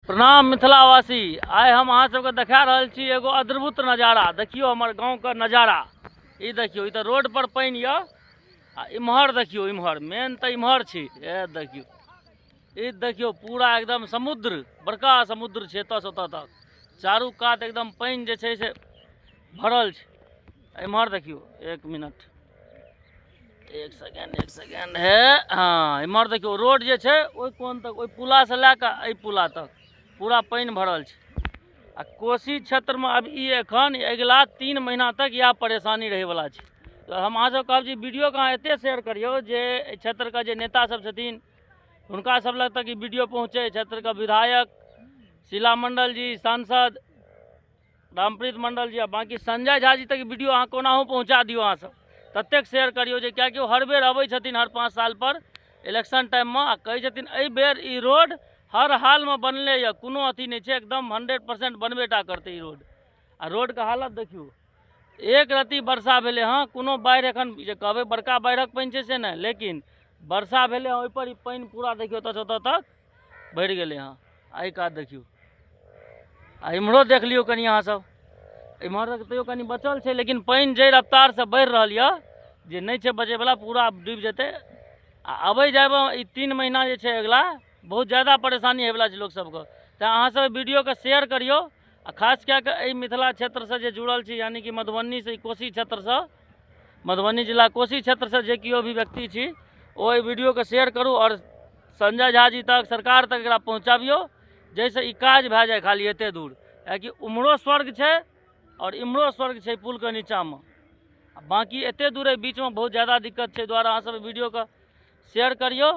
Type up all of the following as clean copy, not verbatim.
प्रणाम मिथिलावासी, आइ हम अहाँ सबके देखा रहल छी एगो अद्भुत नजारा। देखियौ हमर गाँवके नजारा, ई देखियौ, ई तऽ रोड पर पानि यऽ आ इम्हर देखियौ, इम्हर मेन तऽ इम्हर छी। ए देखियौ, ई देखियौ पूरा एकदम समुद्र, बड़का समुद्र छै एतऽसँ ओतऽ तक, चारू कात एकदम पानि जे छै से भरल छै। इम्हर देखियौ, एक मिनट, एक सेकेंड, एक सेकेंड, हे हाँ, इम्हर देखियौ रोड जे छै ओहि कोन तक, ओहि पुलासँ लए कऽ एहि पुला तक पूरा पानि भरल छै। आ कोसी क्षेत्रमे आब ई एखन अगिला 3 महीना तक इएह परेशानी रहैवला छै। तऽ हम अहाँ सब कहब जे वीडियोके अहाँ एतेक शेयर करियौ जे एहि क्षेत्रके जे नेता सब छथिन हुनका सब लग तक ई वीडियो पहुँचै। क्षेत्रके विधायक शीला मंडल जी, सांसद रामप्रीत मंडल जी आ बाँकी संजय झा जी तक वीडियो अहाँ कोनाहु पहुँचा दियौ। अहाँ सब ततेक शेयर करियौ जे किएकि ओ हर बेर अबै छथिन हर 5 साल पर इलेक्शन टाइममे आ कहै छथिन एहि बेर ई रोड हर हालमे बनले यऽ, कोनो अथी नहि छै, एकदम 100% बनबे टा करतै ई रोड। आ रोडके हालत देखियौ, एक रत्ती वर्षा भेलै हँ, कोनो बाढ़ि एखन जे कहबै बड़का बाढ़िक पानि छै से नहि, लेकिन वर्षा भेलै हँ ओहिपर ई पानि पूरा देखियौ एतऽसँ ओतऽ तक भरि गेलै हँ। एहि कात देखियौ आ इम्हरो देख लियौ कनि अहाँ सब, इम्हर तैयो कनि बचल छै, लेकिन पानि जाहि रफ्तारसँ बढ़ि रहल यऽ जे नहि छै बचैवला, पूरा डूबि जेतै। आ अबै जाइमे ई 3 महीना जे छै अगिला बहुत ज्यादा परेशानी होइवला छै लोक सबके। तेँ अहाँ सब वीडियोके शेयर करियौ आ खास कए कऽ एहि मिथिला क्षेत्रसँ जे जुड़ल छी, यानी कि मधुबनीसँ, ई कोसी क्षेत्रसँ, मधुबनी जिला कोसी क्षेत्रसँ जे केओ भी व्यक्ति छी ओ एहि वीडियोके शेयर करू आओर संजय झा जी तक, सरकार तक एकरा पहुँचाबियौ जाहिसँ ई काज भए जाय खाली एते दूर। किएकि उम्हरो स्वर्ग छै आओर इम्हरो स्वर्ग छै पुलके नीचाँमे, आ बाँकी एते दूर एहि बीचमे बहुत ज्यादा दिक्कत छै। एहि दुआरे अहाँ सब वीडियोके शेयर करियौ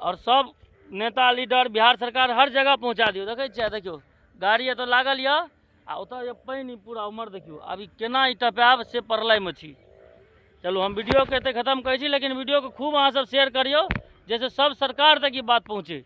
आओर सब नेता लीडर बिहार सरकार हर जगह पहुँचा दियौ। देखै छियै, देखियौ गाड़ी एतऽ लागल यऽ आ ओतऽ जे पानि पूरा उम्हर देखियौ, आब ई केना ई टपायब से प्रलयमे छी। चलू हम वीडियोके एतै खतम करै छी, लेकिन वीडियोके खूब अहाँ सब शेयर करियौ जाहिसँ सब सरकार तक ई बात पहुँचे।